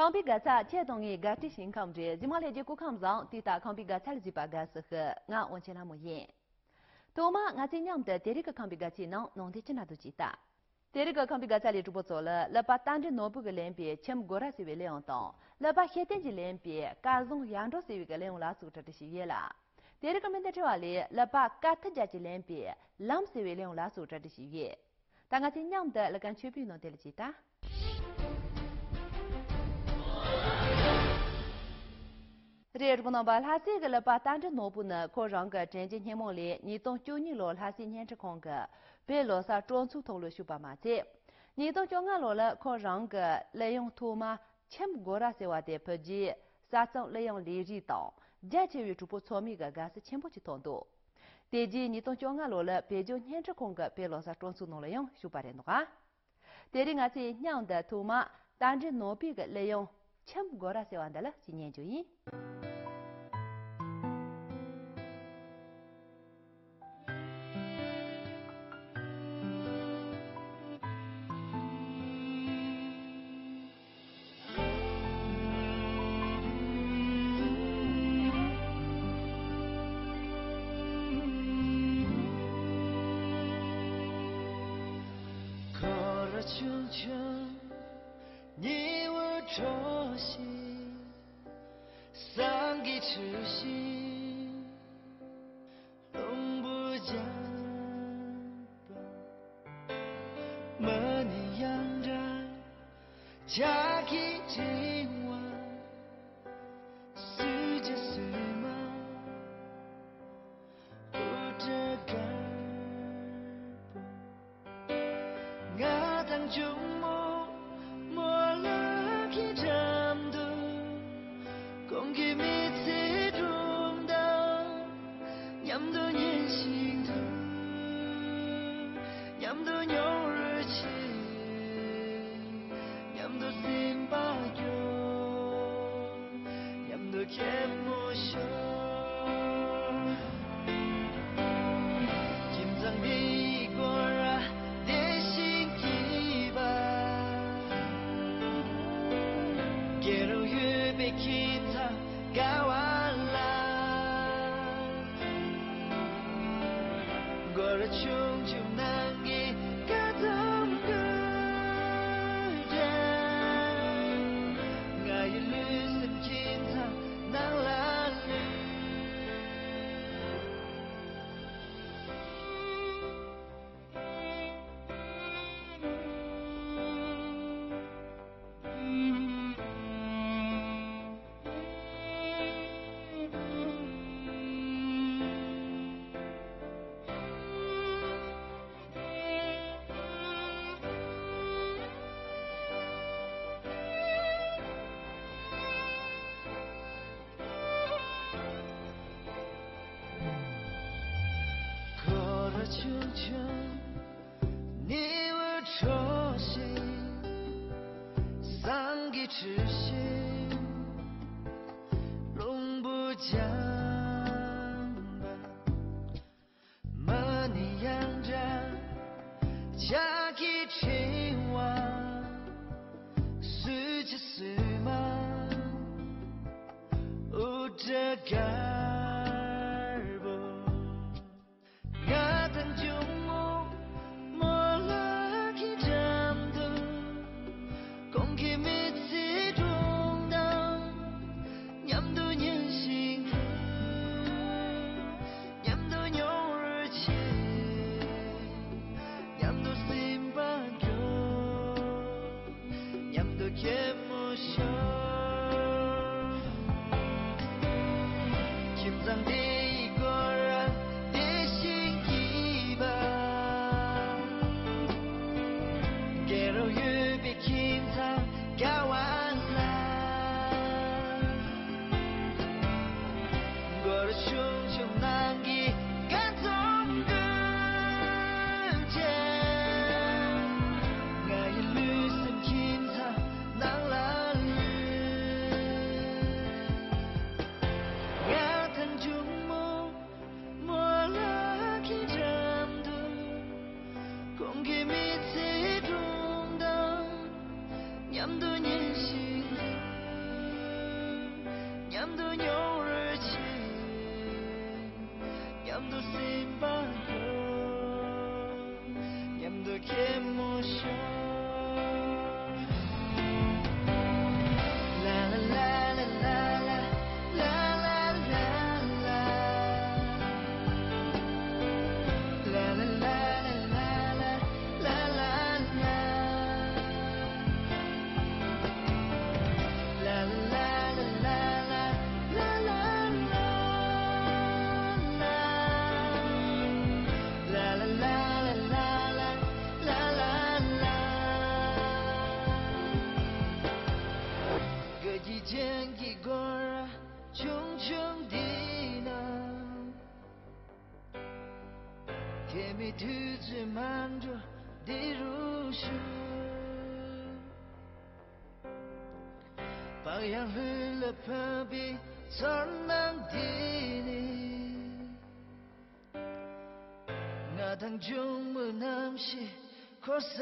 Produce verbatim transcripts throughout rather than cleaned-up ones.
ཁམས་པའི་དགའ་ཚལ་ཁྱེད་དང་ངའི་དགའ་སྤྲོའི་ཞིང་ཁམས་རེད། རྗེས་མ་ལྷན་རྒྱས་སྐུ་ཁམས་བཟང་། དུས་ལྟར་ཁམས་པའི་དགའ་ཚལ་གཟིགས་པར་དགའ་བསུ་ཞུ། ང་དབང་ཆེན་ལྷ་མོ་ཡིན། ཐོག་མར་ང་ཚོས་མཉམ་དུ་དེ་རིང་གི་ཁམས་པའི་དགའ་ཚལ་ནང་སྣང་དེ་ཅི་འདྲ་འདུག་ཅེས་ལྟ། དེ་རིང་གི་ཁམས་པའི་དགའ་ཚལ་ལས་གྲོགས་པོ་ཚོ་ལ་ཀླུ་པ་རྟ་མགྲིན་ནོར་བུ་གིས་ལེན་པའི་ཁྱིམ་སྒོ་ར་ཟེར་བའི་གླུ་དབྱངས་དང་། ཀླུ་པ་ཤེར་བསྟན་གྱིས་ལེན་པའི་སྐལ་བཟང་ཡར་འགྲོ་ཟེར་བའི་གླུ་དབྱངས་ལ་སོགས་གྲ་སྒྲིག་ཞུས་ཡོད་ལ། དེ་རིང་གི་སྨོན་འདུན་ཕྲེང་བ་ལས་ཀླུ་པ་སྐལ་ཐུབ་རྒྱལ་གྱིས་ལེན་པའི་ལམ་ཟེར་བའི་གླུ་དབྱངས་ལ་སོགས་གྲ་སྒྲིག་ཞུས་ཡོད། ད་ང་ཚོས་མཉམ་དུ་གླུ་ཁང་ཆོས་པའི་ནང་དེ་ལ་ཅིག་ལྟ། རེད། རོགས་རྣམ་པ། ལྷ་སའི་གི་ཀླུ་པ་རྟ་མགྲིན་ནོར་བུ་ནི་ཁོ་རང་གི་དྲན་རྒྱུ་སྙན་མོ་ལས་ཉིས་སྟོང་བཅུ་གཉིས་ལོར་ལྷ་སའི་བརྙན་འཕྲིན་ཁང་གི་བོད་ལོ་གསར་སྤྲོ་ཚོགས་ཐོག་ལ་ཞུགས་པ་མ་ཚད། ཉིས་སྟོང་བཅོ་ལྔ་ལོ་ལ་ཁོ་རང་གི་གླུ་དབྱངས་ཐོག་མ་ཁྱིམ་སྒོ་ར་ཟེར་བ་དེ་ཕུལ་རྗེས་ས་མཚམས་གླུ་དབྱངས་ལས་རིགས་དང་རྒྱ་ཆེ་བའི་གྲོགས་པོ་ཚང་མའི་གི་དགའ་བསུ་ཆེན་པོ་ཞིག་ཐོབ་འདུག་དེ་རྗེས་ཉིས་སྟོང་བཅོ་ལྔ་ལོ་ལ་བོད་ལྗོངས་བརྙན་འཕྲིན་ཁང་གི་བོད་ལོ་གསར་སྤྲོ་ཚོགས་ནང་ལ་ཡང་ཞུགས་པ་རེད་འདུག་ཨ། དེ་རིང་ང་ཚོས་མཉམ་དུ་ཐོག་མར་རྟ་མགྲིན་ནོར་བུའི་གི་གླུ་དབྱངས་ཁྱིམ་སྒོ་ར་ཟེར་བ་འདི་ལ་ཅིག་ཉན་རྒྱུ་ཡིན། འཁོར་བ་ཆུང་ཆུང་ཉི་འོད་འཕྲོ་བཞིན། སངས་རྒྱས་ཆོས་བཞིན་ལུང་པོ་རྒྱས་པ། མ་ཎི་དབྱངས་སྒྲ་ལྕགས་ཀྱུས་ཕྲེང་བ། སུ་ཇཱ་སུ་མ་དབུ་སྐྲ་དཀར་པོ། ང་དང་གཅུང་མོ་མོ་ལ་གི་འགྲམ་དུ། གོང་གི་མི་ཚེ་སྒྲུང་དང་མཉམ་དུ་ཉན་ཞིང་དུ། མཉམ་དུ་མྱོང་རོལ་ཆེ། མཉམ་དུ་སེམས་པ་སྐྱོ། མཉམ་དུ་གད་མོ་ཤོར། ཁྱིམ་ཚང་འདིའི་སྒོ་ར་བདེ་ཞིང་སྐྱིད་པ། སྐྱིད་རུང་ཡོད་པའི་ཁྱིམ་ཚང་དགའ་བ་ལ། སྒོ་ར་ཆུང་ཆུང་ནང་གི་དགའ་སྟོན་དགོད་སྒྲ། ང་ཡི་ལུས་སེམས་ཁྱིམ་ཚང་ནང་ལ་ལུས། འཁོར་བ་ཆུང་ཆུང་ཉི་འོད་འཕྲོ་བཞིན། སངས་རྒྱས་ཆོས་བཞིན་ལུང་པོ་རྒྱས་པ། མ་ཎི་དབྱངས་སྒྲ་ལྕགས་ཀྱུས་ཕྲེང་བ། སུ་ཇཱ་སུ་མ་དབུ་སྐྲ་དཀར་པོ། ང་དང་གཅུང་མོ་མོ་ལ་གི་འགྲམ་དུ། གོང་གི་མི་ཚེ་སྒྲུང་དང་མཉམ་དུ་ཉན་ཞིང་དུ། མཉམ་དུ་མྱོང་རོལ་ཆེ། མཉམ་དུ་སེམས་པ་སྐྱོ། མཉམ་དུ་གད་མོ་ཤོར། ཁྱིམ་ཚང་འདིའི་སྒོ་ར་བདེ་ཞིང་སྐྱིད་པ། སྐྱིད་རུང་ཡོད་པའི་ཁྱིམ་ཚང་དགའ་བ་ལ། སྒོ་ར་ཆུང་ཆུང་ནང་གི་དགའ་སྟོན་དགོད་སྒྲ། ང་ཡི་ལུས་སེམས་ཁྱིམ་ཚང་ནང་ལ་ལུས། ང་དང་གཅུང་མོ་མོ་ལ་གི་འགྲམ་དུ། གོང་གི་མི་ཚེ་སྒྲུང་དང་མཉམ་དུ་ཉན་ཞིང་། དུས་ཚོད་མ་འགྲོ་འདི་རུ་བཞུགས། བག་ཡངས་ལྷོད་ལ་ཕོན་པའི་ཚོར་སྣང་འདི་ནི། ང་དང་གཅུང་མོའི་རྣམ་ཤེས་འཁོར་ས་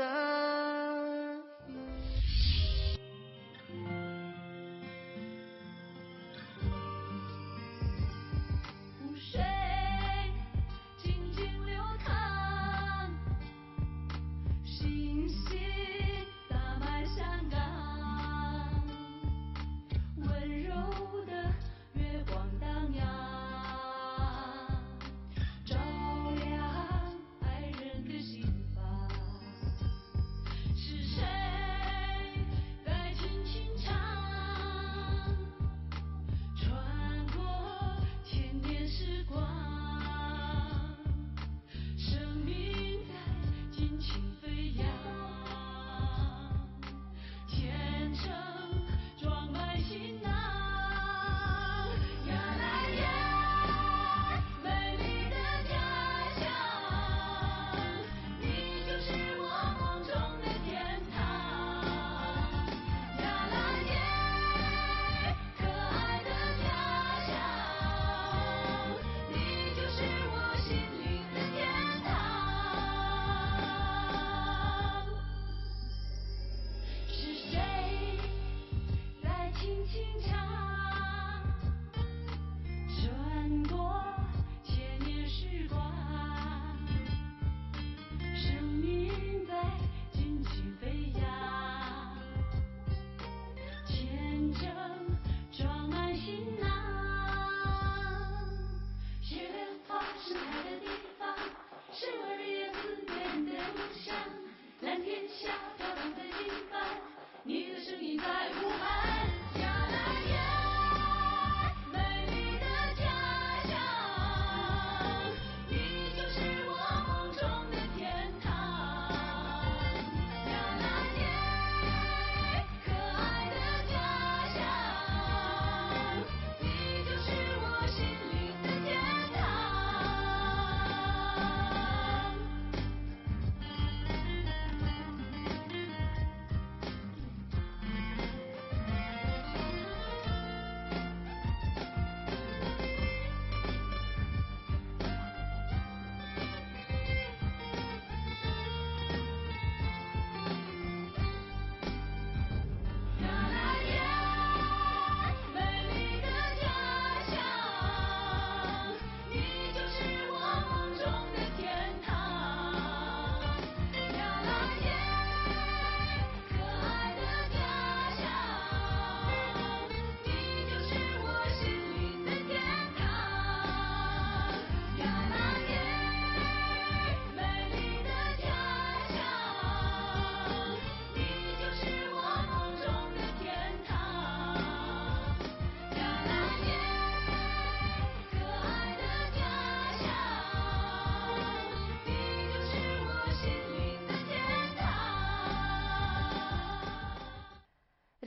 ཡིན།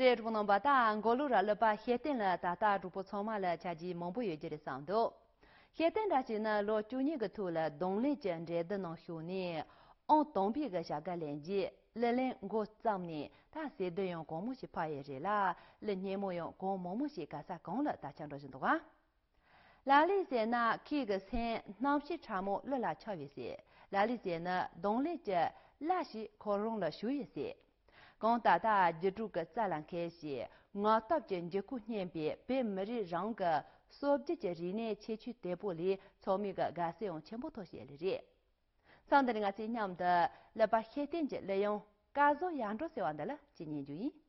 རེད། གྲོགས་པོ་རྣམ་པ། ད་མགོ་ལོག་ར་ཀླད་པ་ཤེས་ལྡན་ལ་ད་ལྟ་གྲོགས་པོ་ཚང་མ་ལ་ཆ་རྒྱུས་མང་པོ་ཡོད་རྒྱུ་རེད་བསམ་འདུག་ཤེས་ལྡན་འདྲ་ཞིག་ནི་ལོ་བཅུ་གཉིས་ཀྱི་ཐོག་ལ་རྡུང་ལེན་གྱི་འགྲན་བསྡུར་ནང་ཞུགས་ནས་ཨང་དང་པའི་གི་བྱ་དགའ་ལེན་རྗེས་གླུ་ལེན་འགོ་བརྩམས་ནས་ད་སེ་ལྡན་ཡང་གང་མང་ཞིག་ཕབ་ཡོད་རེད་ལ། གླུ་སྙན་མོ་ཡང་གང་མང་མང་ཞིག་ག་ས་གང་ལ་ད་ཆ་འགྲོ་བཞིན་འདུག་ཨ། ལ་ལས་ཟེར་ན་ཁྱེད་ཀྱི་སེམས་རྣམ་ཤེས་ཕྲ་མོ་གླུ་ལ་ཆགས་ཡོད་ཟེར། ལ་ལས་ཟེར་ན་རྡུང་ལེན་གྱི་གླུ་ཞིག་ཁོ་རང་ལ་ཞུགས་ཡོད་ཟེར། གང་ལྟར་ད་རྒྱུད་དྲུག་གི་རྩ་ལ་འཁེལ་ཞིང་ངག་སྟོབས་ཀྱི་འགྱུར་ཁུག་སྙན་པའི་བོད་མི་རིགས་རང་གི་སྲོལ་རྒྱུན་གྱི་རིག་གནས་ཁྱད་ཆོས་དེ་པོ་ལས་ཚང་མས་གི་དགའ་བསུ་ཡང་ཆེན་པོ་ཐོབ་བཞིན་ཡོད་ལེ་རེད། མཚམས་འདིར་ང་ཚོས་མཉམ་དུ་ཀླད་པ་ཤེས་ལྡན་གྱི་གླུ་དབྱངས་སྐལ་བཟང་ཡར་འགྲོ་ཟེར་བ་འདི་ལ་ཅིག་ཉན་རྒྱུ་ཡིན།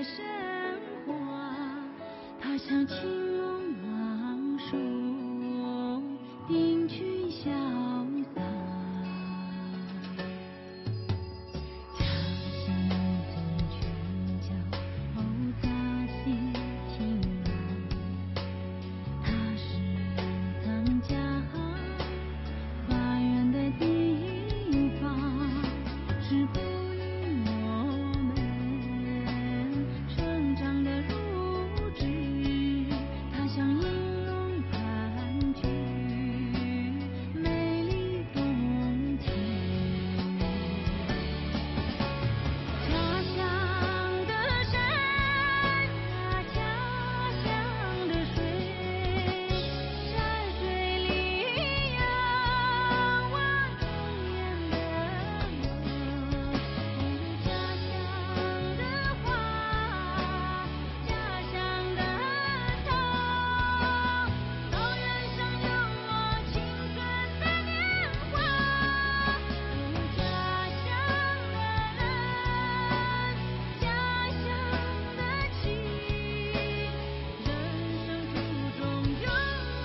生活，踏上青龙王树，听君潇洒。家乡有座俊桥，哦，大溪青蓝。 它是藏家花园的地方，是哺育我们成长的乳汁。它像银龙盘踞美丽冬天。 家乡的山呀，家乡的水，山水里有我童年的梦。家乡的花，家乡的草，草原上有我青春的年华。家乡的人， 家乡的情，人生途中有我长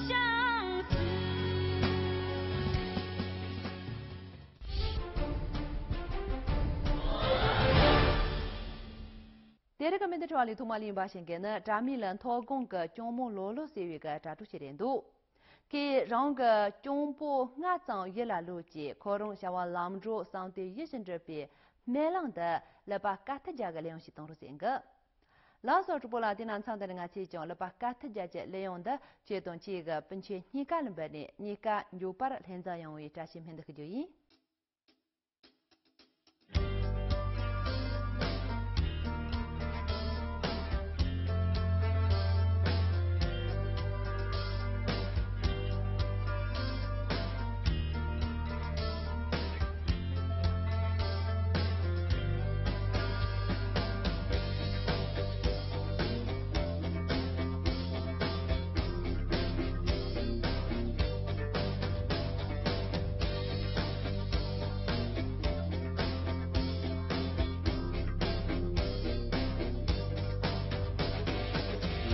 相思。 དེ་རིང་གི་མི་འདི་དྲ་བ་ལས་ཐོག་མ་ལེན་པ་ཞིག་གི་ནི་དྲ་མིག་ལ་མཐོ་སྒང་གི་གྱང་མོ་ལོ་ལོ་ཟེར་བའི་གི་དྲ་གྲོགས་ཤིག་རེད་འདུག་ཁོས་རང་གི་གྱང་པོ་སྔ་ཙམ་ཡིད་ལ་ལོས་ཀྱིས་ཁོ་རང་བྱ་བ་ལམ་འགྲོ་བསམ་དོན་ཡིད་བཞིན་འགྲུབ་པའི་སྨོན་ལམ་འདི་ཀླད་པ་དཀའ་ཐུབ་རྒྱལ་གྱི་གླུ་དབྱངས་ཤིག་གཏོང་རོགས་ཟེར་གི། ལགས་སོ་གྲོགས་པོ་ལགས། དེ་ན་མཚམས་འདི་ནས་ང་ཚོས་ཀྱང་ཀླད་པ་དཀའ་ཐུབ་རྒྱལ་གྱི་གླུ་དབྱངས་འདི་ཁྱེད་དང་ཁྱེད་ཀྱི་སྤུན་མཆེད་གཉིས་ཀ་ལ་འབུལ་ནས་གཉིས་ཀ་མགྱོགས་པར་ལྷན་འཛོམས་ཡོང་བའི་བཀྲ་ཤིས་སྨོན་འདུན་ཞུ་རྒྱུ་ཡིན།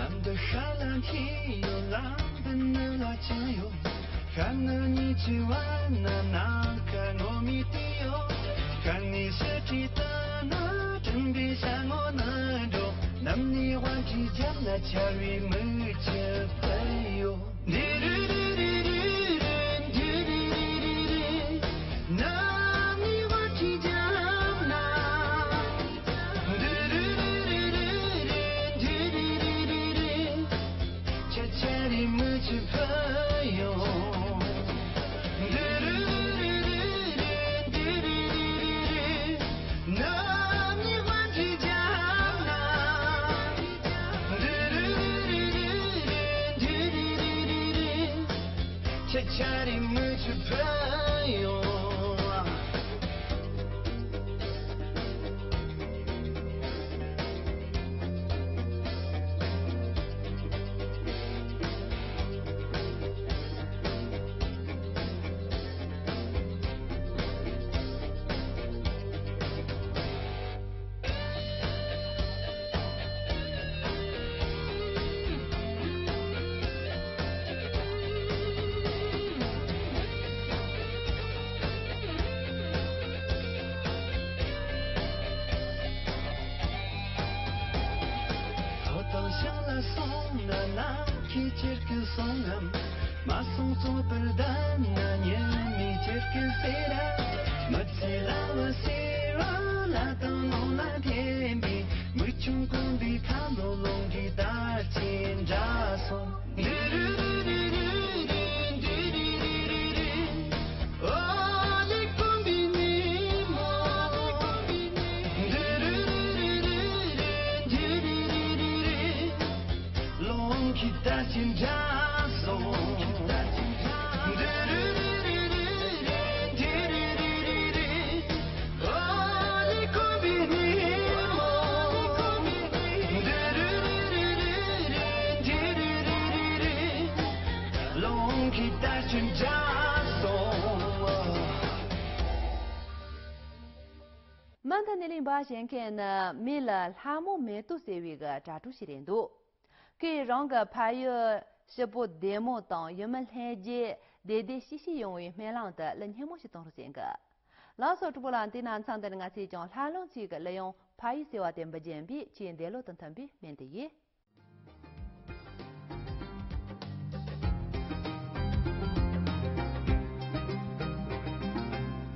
ལམ་འདི་ཤར་ལ་འཁྱིལ་ཡོད། ལམ་འདི་ནུབ་ལ་བཅིངས་ཡོད། ཤར་ནུབ་གཉིས་ཀྱི་བར་ན་ནམ་མཁའ་ངོམས་ ཐོ་དང་ཤིང་ལ་སོང་ན་ནམ་མཁའི་ཆར་གྱིས་སོང་ངམ། མ་སོང་ཙོག་པར་བསྡད་ན་ཉི་མའི་ཆར་གྱིས་ཟེར་ར། མི་ཚེ་ལ་བ་ཟེར་བ་ལ་དང་ནོར་ལ་འཐེན་པའི་མི་ཆུང་དཀོན་པའི་ཁ་ལོ་ལོང་གི་དར་ཆེན་འདྲ་སོང་། མུ་མཐུད་ནས་གླེང་བ་བྱེད་མཁན་ནི་མི་ལ་ལྷ་མོ་མེ་ཏོག་ཟེར་བའི་གི་དྲ་གྲོགས་ཤིག་རེད་འདུག་ཁོས་རང་གི་ཕ་ཡུལ་སྐྱིད་པོ་བདེ་མོ་དང་ཡུལ་མི་ལྷན་རྒྱས་བདེ་བདེ་སྐྱིད་སྐྱིད་ཡོང་བའི་སྨོན་ལམ་དེ་གླུ་སྙན་མོ་ཞིག་གཏོང་རོགས་ཟེར་གི། ལགས་སོ་གྲོགས་པོ་ལགས། དེ་ན་མཚམས་འདིར་ང་ཚོས་ཀྱང་ལྷ་ལུང་གཅིག་གི་གླུ་དབྱངས་ཕ་ཡུལ་ཟེར་བ་དེ་འབུལ་རྒྱུ་ཡིན་པས་ཁྱེད་འདོད་བློ་དང་མཐུན་པའི་སྨོན་འདུན་ཡིན།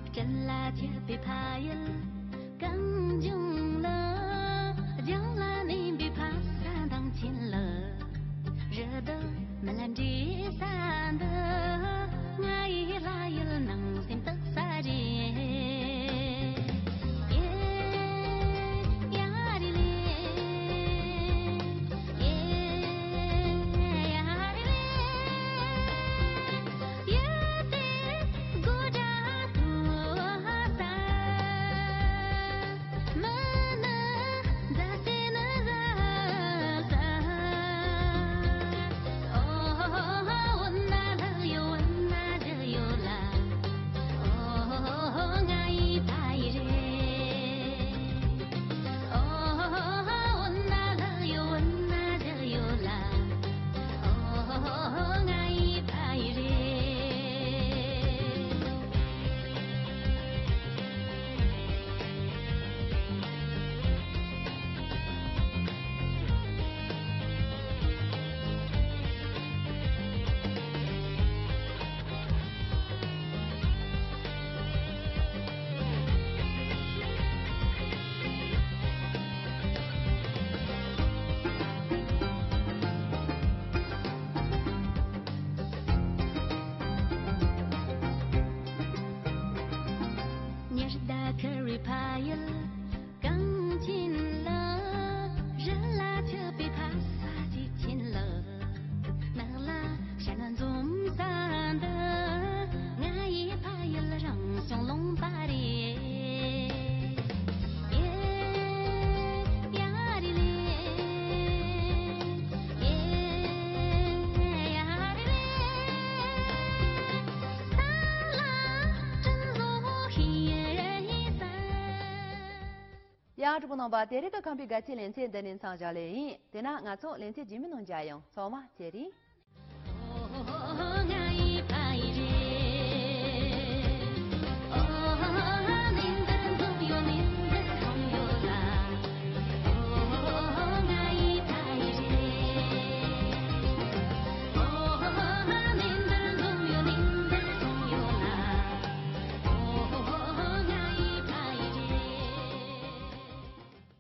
སྤྲིན་ལ་ཆུད་པའི་ཕ་ཡུལ་གངས་ལྗོངས་ལ། ལྗོངས་ལ་གནས་པའི་ཕ་ས་དང་ཆེན་ལ། རི་དྭགས་མི་ལ་འདྲེས་ས་འདི། ང་ཡི་ལྷ་ཡུལ་ནང་སེམས་རྟོགས་ས་རེད། ཡེ་ཡ་རི་ལེ། ཡེ་ཡ་རི་ལེ། ཡེ་དེ་གོ་དྲ་ཐུ་ས། མ་ན་ཛ་སེ་ན་ཛ་ས། ཨོ་ཧོ་ཧོ་ཧོ། འོ་ན་ལགས་ཡོད། འོ་ན་ལགས་ཡོད་ལ། ཨོ་ཧོ་ཧོ་ཧོ། ང་ཡི་ཕ་ཡུལ་རེད། ཨོ་ཧོ་ཧོ་ཧོ། འོ་ན་ལགས་ཡོད། འོ་ན་ལགས་ཡོད་ལ། ཨོ་ཧོ་ཧོ་ཧོ། ང་ཡི་ཕ་ཡུལ་རེད། ཉི་ཟླ་ཁུར་བའི་ཕ་ཡུལ་གངས་ཅན་ལ། རི་ལ་ཆུད་པའི་ཕ་ས་ཅིག་ཆེན་ལ། ནགས་ལ་བྱ་ནི་འཛོམས་ས་འདི། ང་ཡི་ཕ་ཡུལ་རང་བྱུང་ལུང་པ་རེད། ཡེ་ཡ་རི་ལེ། ཡེ་ཡ་རི་ལེ། ས་ལ་སྤྲིན་བཟོ་ཤེས་ས། ཡང་གྲོགས་པོ་རྣམ་པ། དེ་རིང་གི་ཁམས་པའི་དགའ་སྐྱིད་ལེ་ཚན་འདི་ནས་མཚམས་བཞག་ལེ་ཡིན། དེ་ན་ང་ཚོ་ལེ་ཚན་རྗེས་མའི་ནང་མཇལ་ཡོང་། ཚང་མ་ཚེ་རིང་།